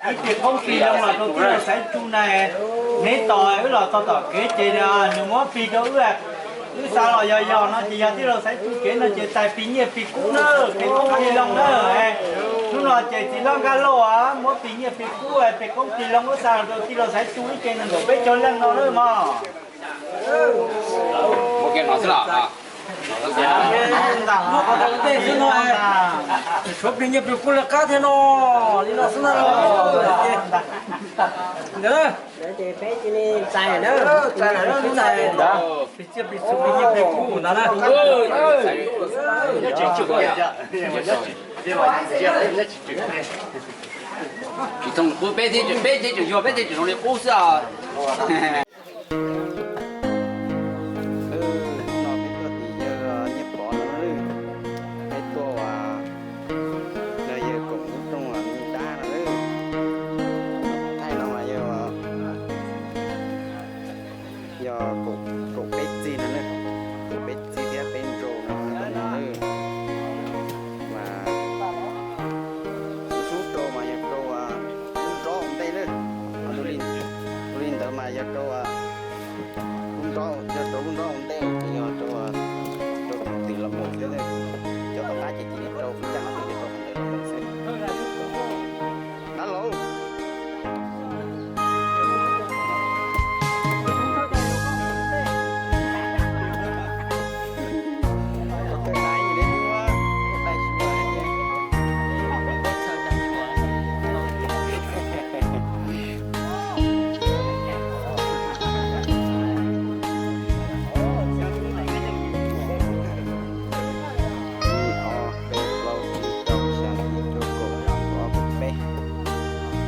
Ib pliag qoob plig loo los rau tij laug Xaiv Tsu na, neb tos wb los txog tom kev ces nws muab plig rau wb. Wb xav los yog yog no ces yog tij laug Xaiv Tsu kev no ces txais plig nyiaj plig kub na, plig qoob plig loo na. Hnub no ces txiv hlob Nkaj Lauj muab plig nyiaj plig kub, plig qoob plig loo wb xa los rau tij laug Xaiv Tsu ib ce nees nkaum peb caug leej no na mog. Ua ke no xwb los? Ntej xwb no, tshuav plig nyiaj plig kub lawv qab thiab no, li no xwb na. Ntawd, plig txiaj plig txhu plig nyiaj plig kub ntawd na. Tsis thooj qub, peb thiaj tseem yog peb thiaj tseem zoo li qub xwb os. Hnub no peb tuaj tim yawg Nyiaj Pov no, peb tuaj ua yawg Koom Ub rooj me dab no. Thaij no mas yog, yog kaum peb txig no, kaum peb txig thiab peb nrau no, mas xub rau mas yog rau ub nrov ua ntej na. Ua li ntawd mas yog rau ub nrov, yog rau ub nrov ua ntej ces yog rau, rau tus twg los mus xwb. Cov tom qab ces cia li rau ub ncaj no ces rau ntawd los mus xwb. Dab laug. Ib, ob, peb, plaub, tsib, rau, xya, yim, cuaj, kaum, kaum ob, kaum peb.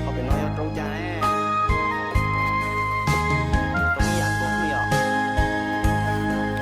Ob pem no yog rau cas ne? Rau ib yam nkaus xwb yom. Tus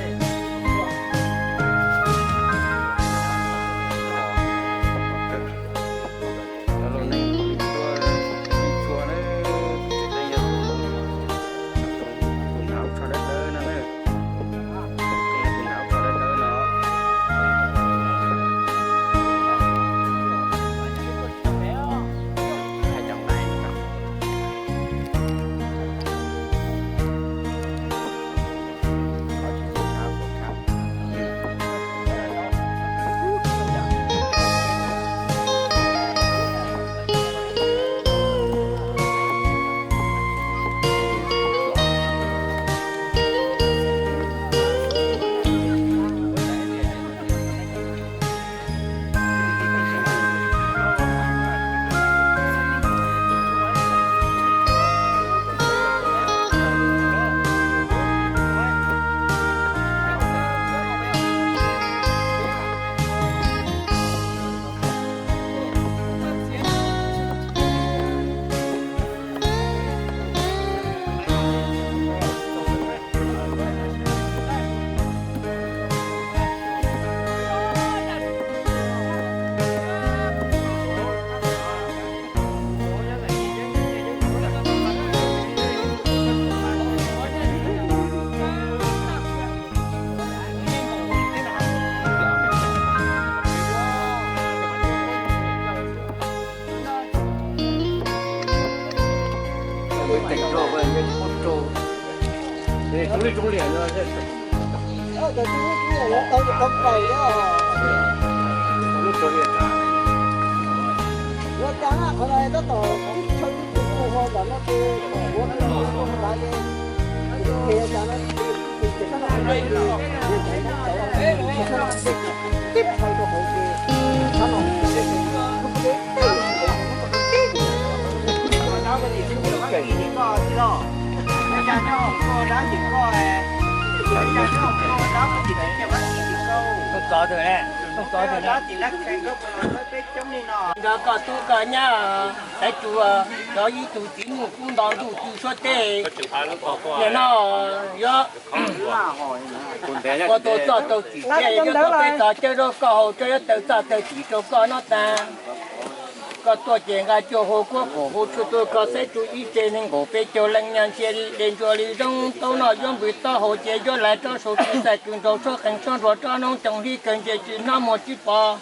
xav mus mas los, tus xav mus los, tus xav mus los. Txog tus ne. Nrog koj tub koj nyab, Xaiv Tsu, cov ib tug txiv nyuj kub nto ntuj tw suab teb. Nim no yuav ua tau txoj tau txim thiab yuav tuaj peb txog caw zaub koj haus, cov yuav taw txoj taw txim rau koj noj tas. Koj tuaj ces nqa cua hau kuab qaum hau tshua tua kho Xaiv Tsu ib tse neeg nkaum peb caug leej nyaj ntsia li dej ntsuab li zoo, taub noj yuav npws taub hau ces yuav lais rov sau tw xais tw nraug txhob qees txhob nruas txhob noob coos hlib kawg ntsej tsis hnov muag tsis pom.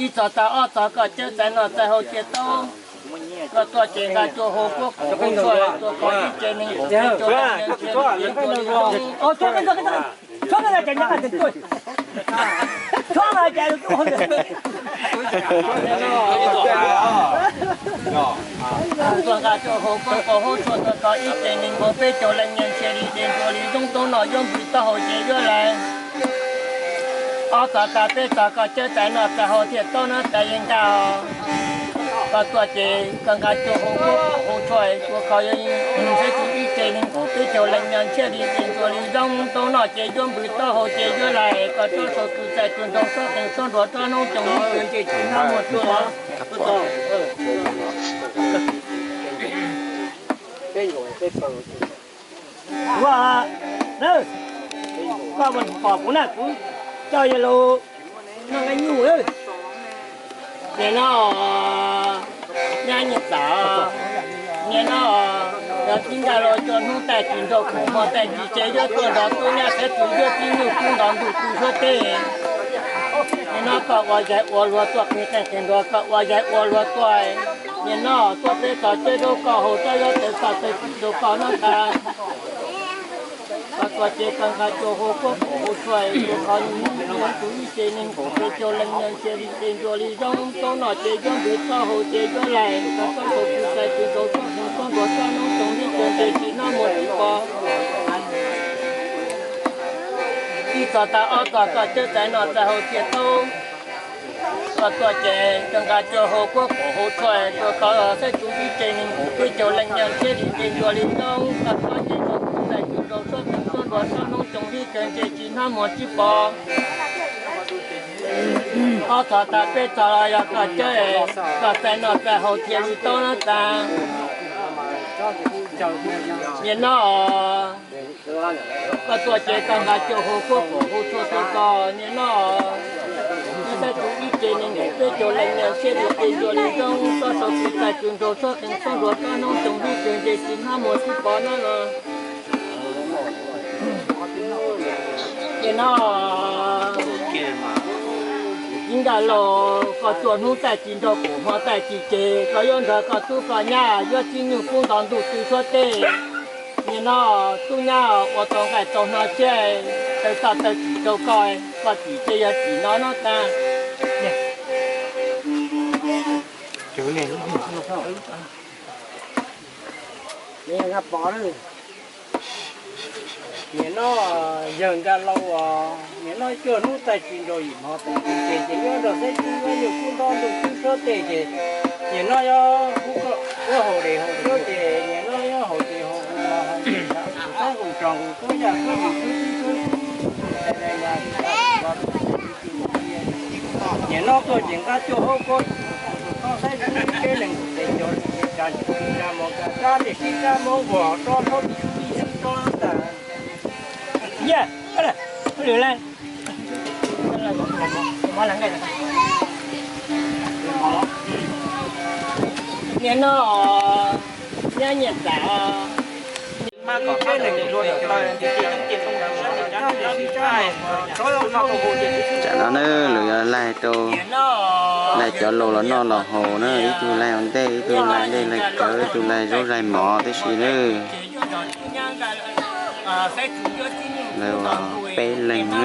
Ib txog tas ob txog koj cawb txais noj txais haus thiaj tau. Koj tuaj ces nqa cua hau kuab qaum hau tshua tua kho ib tse neeg nkaum peb caug leej nyaj ntsia li dej ntsuab li zoo. Tuaj nqa cua hau kuab qaum hau tshua tua kho ib tse neeg nkaum peb caug leej nyaj ntsia li dej ntsuab li zoo, taub noj yuav npws taub hau ces yuav lais. Ob txog tas peb txog koj cawb txais noj txais haus thiaj tau noj tas yeej nqa. Koj tuaj ces koj nqa cua hau kuab qaum hau tshua tua kho Xaiv Tsu ib tse neeg nkaum peb caug leej nyaj ntsia li dej ntsuab li zoo, taub noj ces yuav npws taub hau ces yuav lais, koj rov sau tw xais tw nraug txhob qees txhob nruas txhob noob coos hlib kawg ntsej tsis hnov muag tsis pom. Ua, koj mus pom kuv na, kuv coj yawg laus noj nqaij nyuj. Nim no nyab Nyiaj Txam, nim no yog tib nkag los cua hnub taij kis nraug kaum hmo taij kis ces yuav tuaj nrog tub nyab Xaiv Tsu yuav tib nyuj kub nto ntuj tw suab teb. Nim no koj ua yaig ua luag tuaj qhia qeej qhia nruas, koj ua yaig ua luag tuaj. Nim no tuaj peb txog caw zaub koj haus, cov yuav taw txoj taw txim rau koj noj tas. Koj tuaj ces koj nqa cua hau kuab qaum hau tshua tua kho Xaiv Tsu ib tse neeg nkaum peb caug leej nyaj ntsia li dej ntsuab li zoo, taub noj ces yuav npws taub hau ces yuav lais, koj rov sau tw xais tw nraug txhob qees txhob nruas txhob noob coos hlib kawg ntsej tsis hnov muag tsis pom. Ib txog tas ob txog koj cawb txais noj txais haus thiaj tau. Koj tuaj ces koj nqa cua hau kuab qaum hau tshua tua kho Xaiv Tsu ib tse neeg nkaum peb caug leej nyaj ntsia li dej ntsuab li zoo, koj rov ces koj tw xais tw nraug txhob qees txhob nruas txhob noob coos hlib kawg ntsej tsis hnov muag tsis pom. Ob txog tas peb txog los yog koj cawb, koj txais noj txais haus thiaj li tau noj tas. Nim no koj tuaj ces koj nqa cua hau kuab qaum hau tshua tua kho, nim no Xaiv Tsu ib tse neeg nkaum peb caug leej nyaj ntsia li dej ntsuab li zoo, koj sau tw xais tw nraug txhob qees txhob nruas txhob noob coos hlib kawg ntsej tsis hnov muag tsis pom no los. Nim no tib nkag los koj cua hnub taij kis nraug kaum hmo taij kis ces koj yuav nrog koj tub koj nyab yuav tib nyuj kub nto ntuj tw suab teb. Nim no tub nyab ua tau nqaij tau hno tshiab, taw txoj taw txim rau koj, koj txim ces yog txim no noj tas. Nim no yawg nkag laus os, nim no cua hnub taij kis nraug yim hmo taij kis ces yuav nrog Xaiv Tsu yuav nyuj kub nto ntuj tw suab teb ces nim no yuav haus dej haus cawv ces nim no yuav haus dej haus cawv, nqus qab nqus tsos nqus kub yaj kub nqus kub tib kub. Nim no tuaj ces nqa cua hau kuab qaum hau tshua tua kho Xaiv Tsu ib tse neeg nkaum peb caug leej nyaj ntsia li dej ntsuab li zoo, taub noj ces yuav npws taub hau ces yuav lais, koj rov sau tw xais tw nraug txhob qees txhob nruas txhob noob coos hlib kawg ntsej tsis hnov muag tsis pom. Nim no nyab Nyiaj Txam, tsam no na lawv yuav laig rau, laig cov laus los noj los haus na, ib tug laig ua ntej, ib tug laig dej laig cawv, ib tug laig zaub laig mov tib si na. Lawv ua peb leeg na.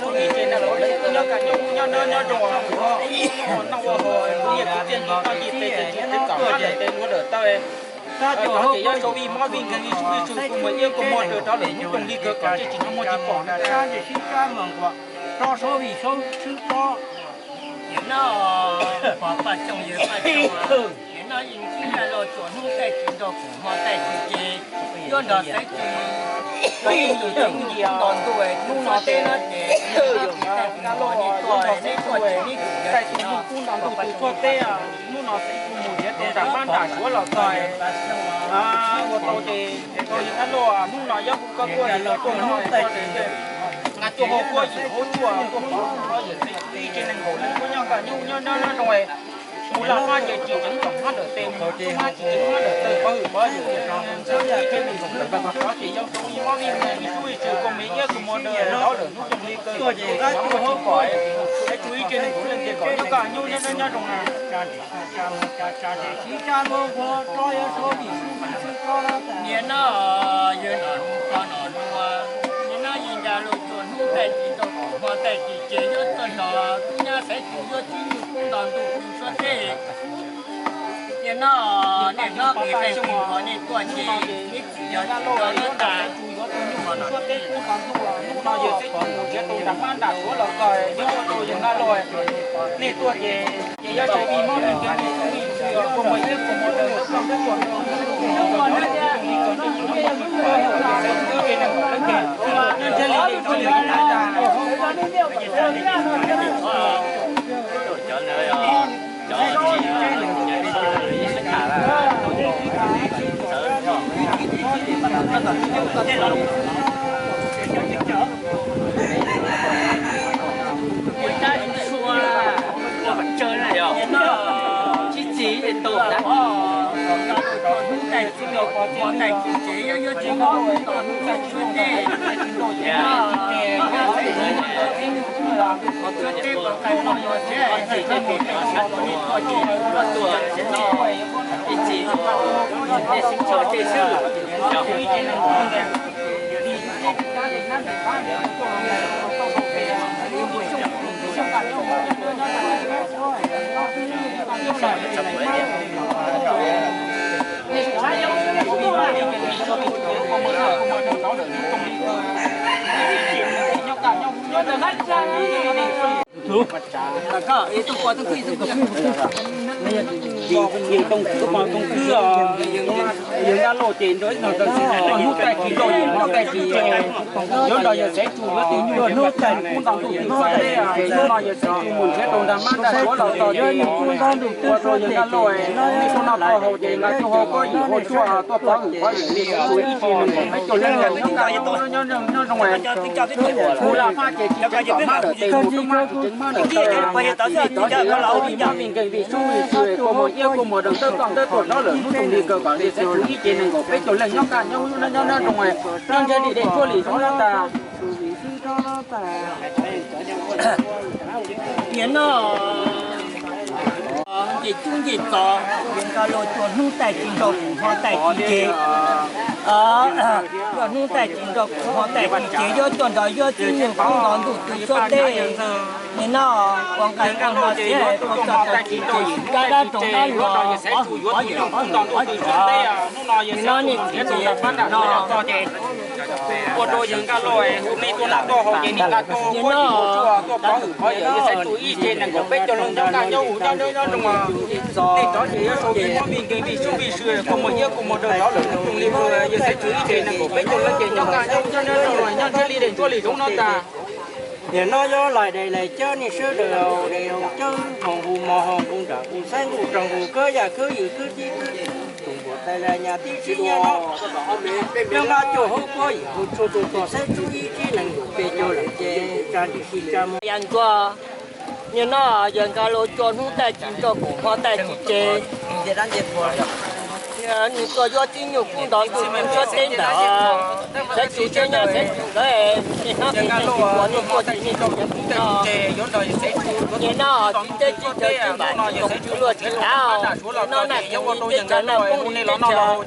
Ib tse neeg kuv leej tub nyob kaj nyob nyob nyob nyob zoo, noj ua haus, kuv nyiaj kuv txiaj ntsig toj ntsig tes, tsis txom hab ntawm tes ua dawm taw. Ces yog sau vij mob vij nkeeg vij sub vij sw kua muag iab kua muag daws rov lawm hnub nyoog li kawg kom ntsej tsis hnov muag tsis pom na. Rov sau vij sub sub pob. Yawg no, pog Paj Xyooj, yawg Paj Xyooj, yawg no yeej sib ntsaj los txuas hnub taj kis nrog kuv hmo taj kis ces yuav nrog xaiv tsis, tus tub ntos ntuj hnub no teb no ces neb tuaj neb tuaj ces neb tus yawg tsis noj. Hnub no xaiv tsis mus nrhiav tus nram mab nram suav los txog ua tau ces tau yawg Dab Lauj, hnub no yog kuv koj tuaj yim los tuaj no, nqa tuaj hauv kuab yim hauv tsuag tuaj pov hwm pov yawm txwv ib tse neeg nkaum leej kuj nyob kaj nyob nyob nyob zoo. Kuv laj hmab ces tsis tseev txom hmab ntawm tes, tub hmab tsis tseev hmab ntawm taw, pov hwm pov yawm txwv ib tse neeg nkaum leej kuj nyob kaj nyob nyob nyob zoo. Ces yog sau vij mob vij nkeeg vij sub vij sw kua muag iab kua muag daws rov lawm hnub nyoog li kawg kom ntsej tsis hnov muag tsis pom. Xaiv tsis ib tse neeg nkaum leej ces kom nyob kaj nyob nyob nyob zoo na. Niaj no yawg nom hnub ko nom hnub, niaj no yeej ntsaj los txuas hnub taj kis nrog kuv hmo taj kis ces yuav tuaj nrog tub nyab xaiv tsis yuav tib nyuag kub nto ntuj tw suab teb. Niaj no nej hlob kis feej kis nkaus nej tuaj ces neb txiv yog tsis tau lawv tas. Hnub no yawg xaiv tsis mus nrhiav tus nram mab nram suav los txog, nyob ua rau yawg Dab Lauj, nej tuaj ces ces yog sau vij mob vij nkeeg vij sub vij sw kua muag iab kua muag daws rov lawm hnub nyoog li kawg kom ntsej tsis hnov muag tsis pom. Xaiv tsis ib tse neeg nkaum leej ces nyob ntsej li ntsuab li roob tas. Ib txhis tau hnub taj kis ces yog yuav tsis nkaus hnub taj kis suab teb. Ib txhis nej sib tso tseg xwb. Yawg Dab Lauj ces nrog ib tug tawm xwm noj hnub taj kis nrog yawg hmo taj kis ces yuav nrog yawg xaiv tsis yuav tus nyuj hnub taj kub nto ntuj tw suab teb. Hnub no yawg xaiv tsis mus nrhiav rau nram mab nram suav los txog ces ua rau yawg Dab Lauj, nej tuaj noj tuaj haus ces nqa tuaj hauv kuab yim hauv tsuag tuaj pov hwm pov yawm li xaiv tsis ib tse neeg nkaum peb caug leej nyob kaj nyob nyob zoo. Tus laj hmab ces tsis tseev txom hmab ntawm tes, tus tub hmab tsis tseev hmab ntawm taw, nej rov sau vij mob vij nkeeg vij sub vij sw kua muag iab kua muag daws tawb toj tawb tuag rov lawm hnub nyoog li kawg kom ntsej tsis hnov muag tsis pom. Xaiv tsis ib tse neeg nkaum peb caug leej nyob kaj nyob nyob zoo, nyob ntsej li dej tsuab li roob tas. Niaj no ncej cub ncej txos, yawg Nkaj Lauj txuas hnub taj kis nrog kuv hmo taj kis ces, txuas hnub taj kis nrog kuv hmo taj kis ces yuav tuaj nrog yuav tib nyuag kub nto ntuj tw suab teb. Niaj no ua nqaij ua hno tiav ua txoj kab kis ces kab dab roog dab los pov hwm pov yawm pov hwm pov yawm. Niaj no nej txiv ces no ua rau yawg Nkaj Lauj hu nej tuaj noj tuaj haus ces nej nqa tuaj hauv kuab yim hauv tsuag tuaj pov hwm pov yawm, yawg xaiv tsis ib tse neeg nkaum peb caug leej nyob kaj nyob nyob nyob zoo. Nej rov ces yuav sau vij mob vij nkeeg vij sub vij sw kua muag iab kua muag daws rov lawm hnub nyoog li kawg, yawg xaiv tsis ib tse neeg nkaum peb caug leej ces nyob kaj nyob nyob nyob zoo, nyob ntsej li dej tsuab li roob no tas. Niaj no yog lais dais lais cawb nej sawv daws, dais hau cawb hau nqus mos hau nqus nram nqus xaib nqus rog nqus khawb yaj khawb yws khawb tib khawb tus npuas tais lais nyas tib sib nyab no. Nyob nqa cuag hauv kuab yim hauv tsuag tuaj txog xaiv tsis ib tse neeg nkaum peb caug leej ces tsa ntsig tsa mus ya ntxuag. Niaj no yawg Nkaj Lauj txuas hnub taj kis nrog kuv hmo taj kis ces nws tuaj yuav tib nyuag kub nto ntuj tw suab teb ntawd. Xaiv tsis tseeb nyob xaiv tsis ntawd, nej hnab tib neeg tsis pom nej tuaj tsis nej tsis nyob no. Niaj no txiv teb tsis chaw tsis npam tsis zoo tsis luaj tsis tav, niaj no naj tsev teb chaws naj poob teb chaws.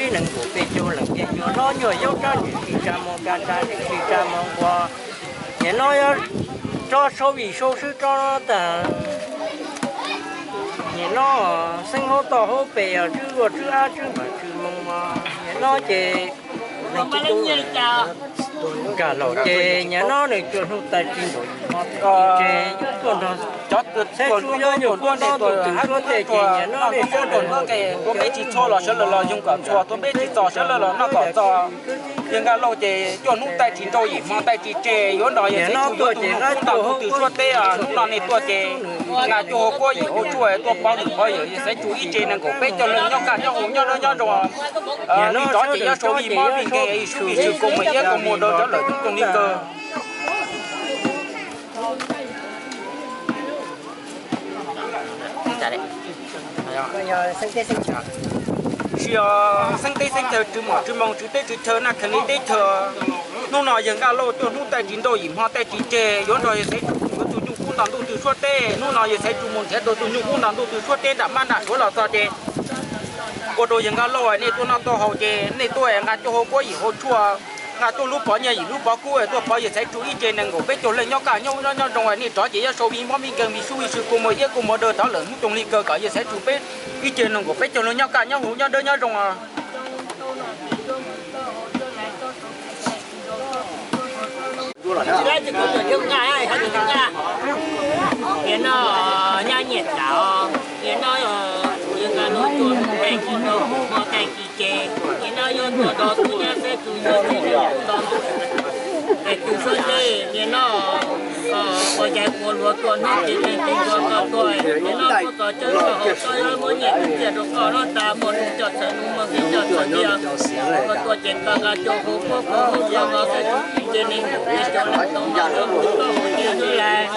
tsib nees nkaum peb caug leej ces nyuag hlob nyuag yaub rab ntsis tsis tsa moo ka tsa ntsis tsis tsa moo nqua. Nim no yog tsob saub vij saub swb tsob tag. Nim no xeeb haub toj haub pes yog tswb luaj tswb ab tswb npam tswb moo. Nim no ces nkag los ces nim no nws cuag hnub tag kis nkaus yim hmo tag kis ces yuav tuaj nrog cov tub nyob nyuag qub ntuj twg suab tej ces nim no nej sawv daws tua peb tsis txhob los sawv daws los yoog kom txhua, tua peb tsis txog sawv daws los noj kom txog. Yawg Nkaj Lauj ces cuaj hnub tag kis nrau yim hmo tag kis ces yuav nrog yawg Xaiv Tsu yuav tus nyuj qub ntuj twg suab teb. Hnub no nej tuaj ces nkag cuaj hauv kuab yim hauv tshuaj tuaj pov nws pov yawm yawg Xaiv Tsu ib tse nees nkaum peb caug leej nyob kaj nyob huv nyob dawb nyob zoo. Li rov ces yuav sau vij mob vij nkeeg ib sub vij tswv kaus muag iab kaus muag daws cov lawm tub toog li kawg. Tsis yog xeeb teb xeeb chaw, tswv mom tswv moo, tswv teb tswv chaw, naj khees li teb chaws. Hnub no yawg Nkaj Lauj cuaj hnub tag kis nrau yim hmo tag kis ces yuav nrog yawg Xaiv Tsu yuav tus nyuj qub ntuj twg suab teb. Hnub no yawg Xaiv Tsu mus nrhiav tau tus nyuj qub ntuj twg suab teb nram mab nram suav los txog ces ua rau yawg Nkaj Lauj nej tuaj noj tuaj haus ces nej tuaj nkag cuaj hauv kuab yim hauv tshuaj, nkag cuaj lub pov nyiaj yim lub pov kub tuaj pov yawg Xaiv Tsu ib tse nees nkaum peb caug leej nyob kaj nyob huv nyob zoo. Nej rov ces yuav sau vij mob vij nkeeg vij sub vij tswv kaus muag iab kaus muag daws thov lawm hnub toog li kawg kom yawg Xaiv Tsu peb ib tse nees nkaum peb caug leej nyob kaj nyob huv nyob dawb nyob zoo. Nim no nyab nyiaj tsav, nim no yawg Nkaj Lauj tuaj tag kis nrau hmo tag kis ces nim no yuav tuaj nrog tub nyab Xaiv Tsu yuav tus nyuj qub ntuj twg suab teb. Nim no ua yais ua luag tuaj hnub tsis teev tsis ntxuav koj tuaj, nim no tuaj txog cawv txog haus txog yuav muab nyiaj txiag rau koj noj tas, muaj nuj coj txhawm nuj, muaj nqi coj txhawm nqi. Koj tuaj ces koj nkag cuaj hauv kuab kaus hauv tshuaj, koj Xaiv Tsu ib tse nees nkaum peb caug leej tau noj yuav mus tau hauv ces yuav lais.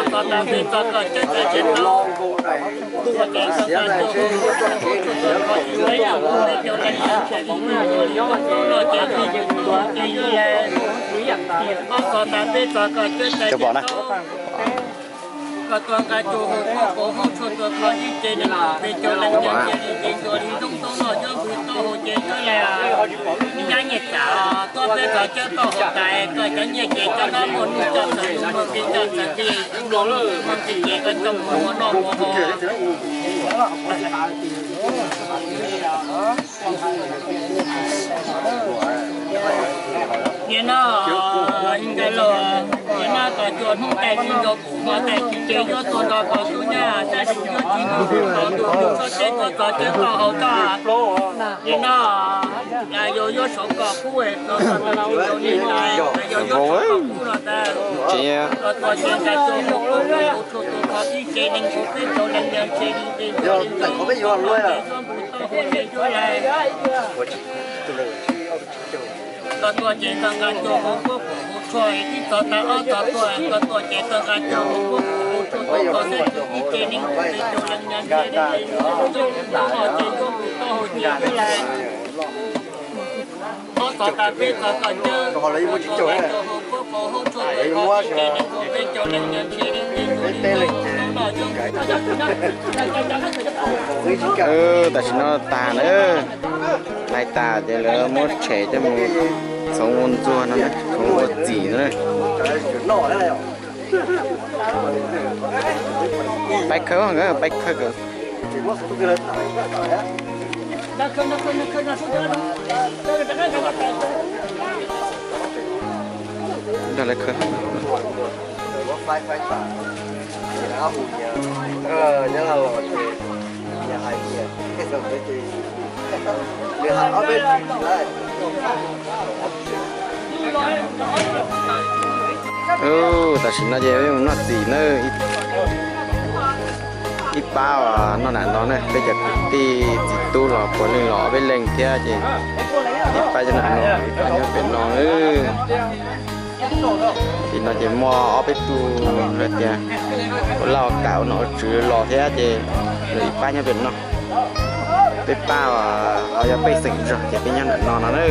Koj tas peb txog koj cawv tag ces tau. Tuaj ces koj nkag cuaj hauv kuab kaus hauv tshuaj tuaj kho ib tse nees nkaum peb caug leej nyob ces li li tau noj ces koj mus tau hauv ces yuav lais. Koj tas peb txog koj cawv tag ces tau. Koj tuaj nkag cuaj hauv kuab kaus hauv tshuaj tuaj kho ib tse nees nkaum peb caug leej nyob ces li li tau noj yuav mus tau hauv ces yuav lais. Nyab nyiaj tsav, tuaj peb txog cawv tau hauv tas, koj cov nyiaj ces cov no muaj nuj coj txhawm nuj, muaj nqi coj txhawm nqi, muaj nqi ces koj coj mus ua noj ua haus. Nim no Nkaj Lauj, nim no koj cuaj hnub tag kis nrau kuv hmo tag kis ces yuav tuaj nrog koj tub nyab Xaiv Tsu yuav tus nyuj qub ntuj twg suab teb tuaj txog cawv tau hauv tag. Nim no yus yuav sau koj kub, koj tsis tau niam tais, yus yuav sau koj kub no tas. Koj tuaj ces nkag cuaj hauv kuab kaus hauv tshuaj tuaj kho ib tse nees nkaum peb caug leej nyob ces li li tau noj ces yuav mus tau hauv ces yuav lais. Koj tuaj ces koj nkag cuaj hauv kuab kaus hauv tshuaj ib txog tas ob txog tuaj, koj tuaj ces koj nkag cuaj hauv kuab kaus hauv tshuaj tuaj kho Xaiv Tsu ib tse nees nkaum peb caug leej nyob ces li li tau noj ces yuav mus tau hauv ces yuav lais. Ob txog tas peb txog koj cawv, koj tuaj nkag cuaj hauv kuab kaus hauv tshuaj tuaj kho ib tse nees nkaum peb caug leej nyob ces li li tau noj yuav mus tau hauv ces Tam sim no tag na, lais tas ces lawv muab tshem coj mus txhoov ua ntxuag no, txhoov ua txim no. Pais khawb, pais khawb. Nrog lawv khawb. Tam sim no ces peb mus noj txiv na. Ib pab noj nram no ne, peb cov kwv tij txiv tub los puav leej los ob peb leeg thiab ces ib pab nyob nram no, ib pab nyob pem no. Tim no ces muaj ob peb tug hais tias ua laj ua kam ua nom ua tswv los thiab ces nws ib pab nyob pem no. Peb pab ho yog pej xeem zog ces peb nyob nram no no na.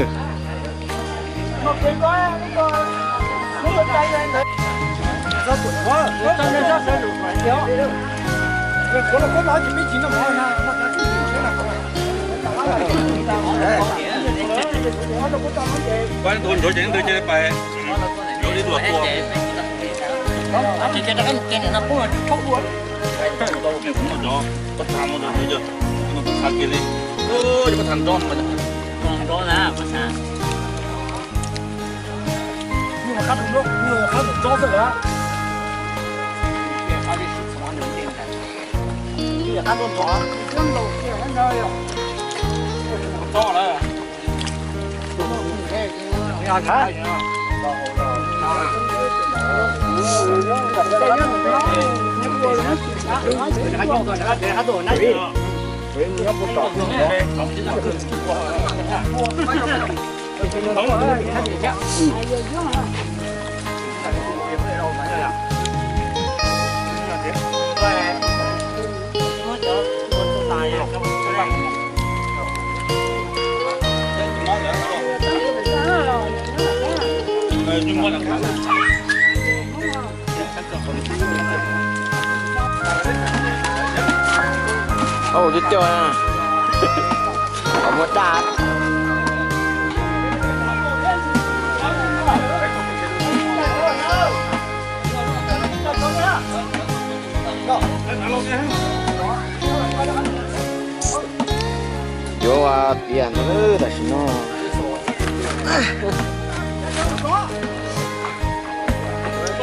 Ua cov coj, qhov muag daj. Yuav tiav ntawd tam sim no.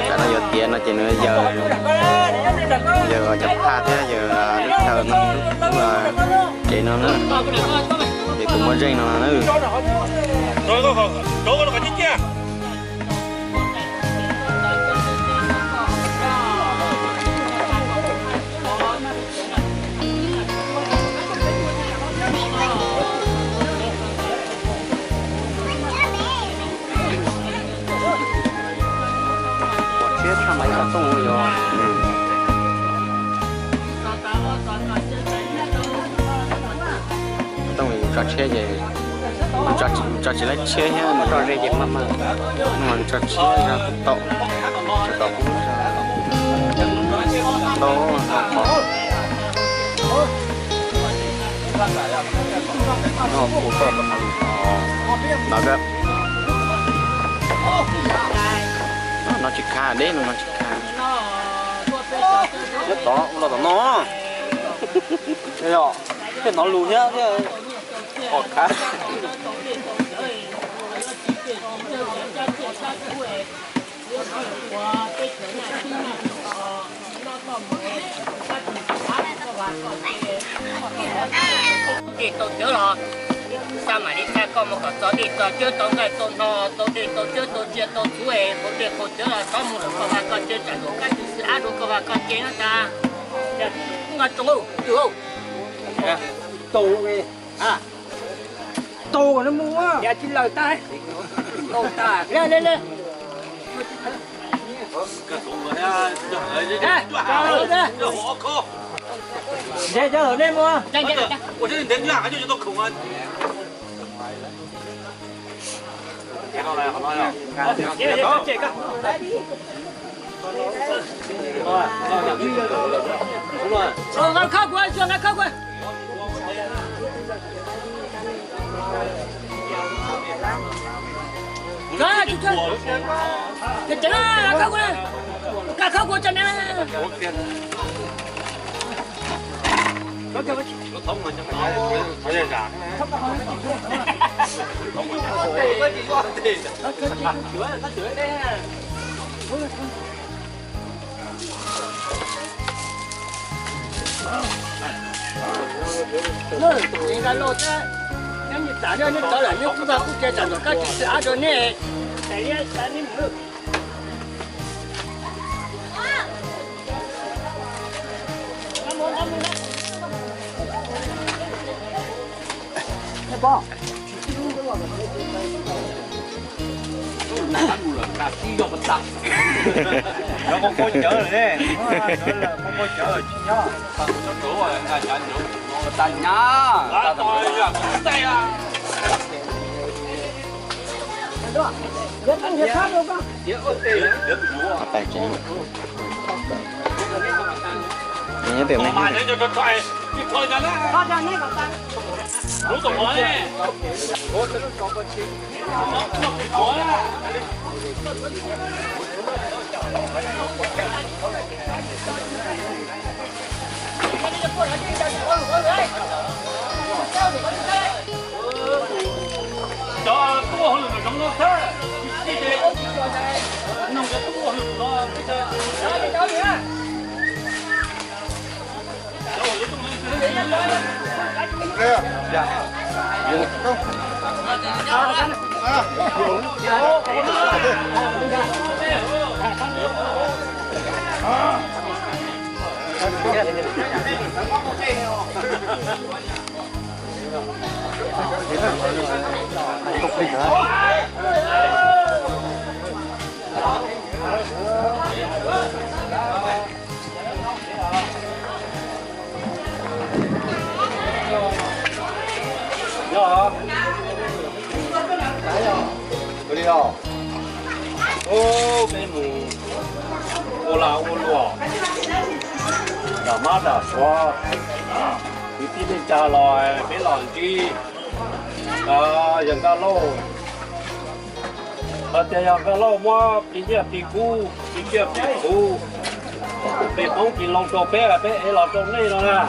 Tam no yuav tiav no ces nws yawg, yawg cov phaj thiab yawg lub chaw no, lub tsev no na, ces kuv muab zeej no na. Pom tshiab tshaj mas ib qho tooj yog. Tooj tso tshiab ces, tso tsis laib tshiab thiab, tso ze ces maj maj, tso tshiab tau, tau qhov. No tsis kha deb no, no tsis kha. Nyob tod ua los tom no, tej hnov lus thiab thiab. Dej tau cawv los, xav mam li txhaj koj mus kom txog dej txog cawv tau nqaij tau hno, tau dej tau cawv tau tsiaj tau txhuv es, qaug dej qaug cawv los txhob mus lawm koj vaj koj tsev tsam yuav kab tw xwb ab dua koj vaj koj tsev no tas. Nqa tsoo, tau, tau no mus, tsis lawm tas, tau tas, le le le. Nws nqa loj thiab, neb txam neb txawv lawm neb kuj txog kuj cia tsam ntawm kab tsis txawv ab rau neb. Nyob koj koj cawv lawm ne, koj koj cawv tsis nyob. Tag nyab. Tais tsev. Nyob pem me. Cov tuaj hauj lwm no zoo no xwb, nug cov tuaj hauj lwm no. Ua li os, peb mus ua lag ua luam, nram mab nram suav, kwv tij neej tsa los peb los ntsib yawg Nkaj Lauj. Hais tias yawg Nkaj Lauj muab plig nyiaj plig kub, plig tsiaj plig txhu, plig qoob plig loo rau peb, peb ev los rau nej no na.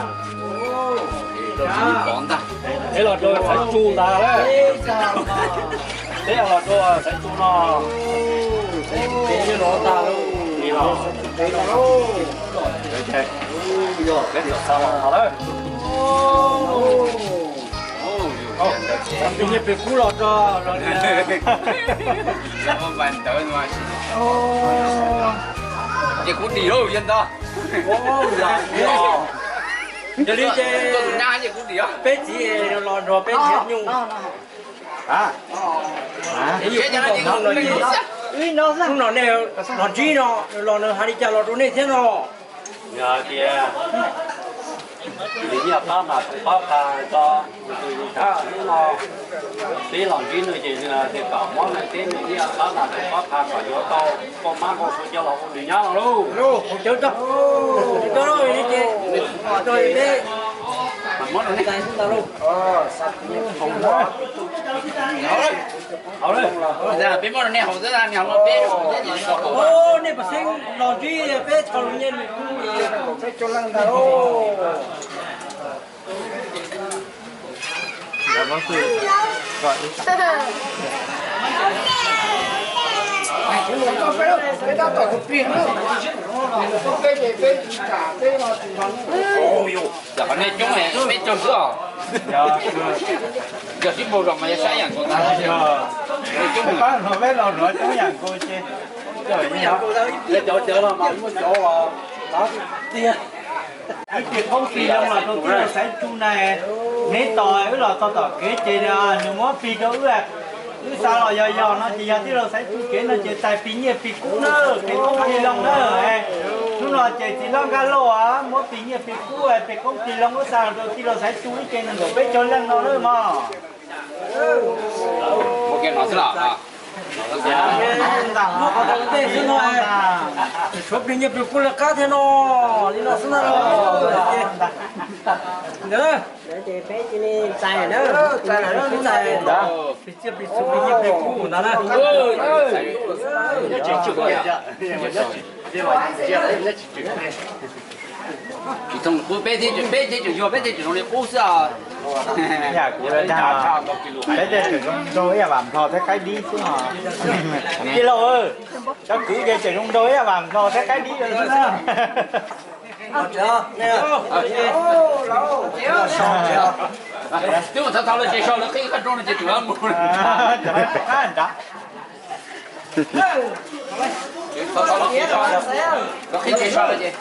Ev los rau Xaiv Tsu ntag lauj. Peb los rau Xaiv Tsu no. Li los, peb txawm xa los no lawm. Plig nyiaj plig kub los rau, los li. Ces kuv dim lauj, yog ntag. Yog li ces peb txiv los nrog peb niam nyuj. Hnub no nej los ntsib no los nws hais li cas los rau nej thiab no? Yog hais tias nws nyiaj qab mas tus qab qha tso, tus yus thaum hnub no peb los ntsib nws ces nws hais tias kom muab nws teb nws nyiaj qab mas tus qab qha kom yuav tau poj mab nqaus tus coj los ua nws nyab los lauj. Peb muab rau nej haus xwb, nej haus peb. Nej pam xeeb los ntsib peb tau nyiaj nws kuj saib cov leej ntag lauj. Peb tab tom tus plig na, peb ces peb tsis kam peb no tsis nrog. Yog qhov nej coob peb tsawg xwb os. Yog sib npaug zog mas yog saib yam nkaus ntag. Peb los nrog coob yam nkaus ces, cov cawv los mas muaj cov tiag. Wb ces poob plig zoo los rau tij laug Xaiv Tsu na. Neb tos wb los txog tom kev ces nws muab plig rau wb. Wb xav los yog yog no ces yog tij laug Xaiv Tsu kev no ces tais plig nyiaj plig kub na, plig koob plig loo na. Hnub no ces txiv hlob Nkaj Lauj muab plig nyiaj plig kub, plig koob plig loo wb xa los rau tij laug Xaiv Tsu ib ce nees nkaum peb caug leej no na mog. Ua ke no xwb los? Ntag, ntag, ntag. Tshuav plig nyiaj plig kub lawv qab thiab no, li no xwb ntag. Ntag, ces peb cia li txais lawm na, txais lawm na, txais plig txiaj plig txhu plig nyiaj plig kub ntag na. Tsis thooj qub, peb thiaj tseem yog peb thiaj tseem zoo li qub xwb os. Yam kuv dag, peb thiaj tseem zoo nraug ib yam vam nplho thiab qaib dib xwb os. Tij laug, cov kwv ces tseem zoo nraug ib yam vam nplho thiab qaib dib xwb na. Twb mus thov thov lawv tsev so lawv qhib qab roob no ces tsis mus. Thov thov lawv qhib tsev so lawm ces.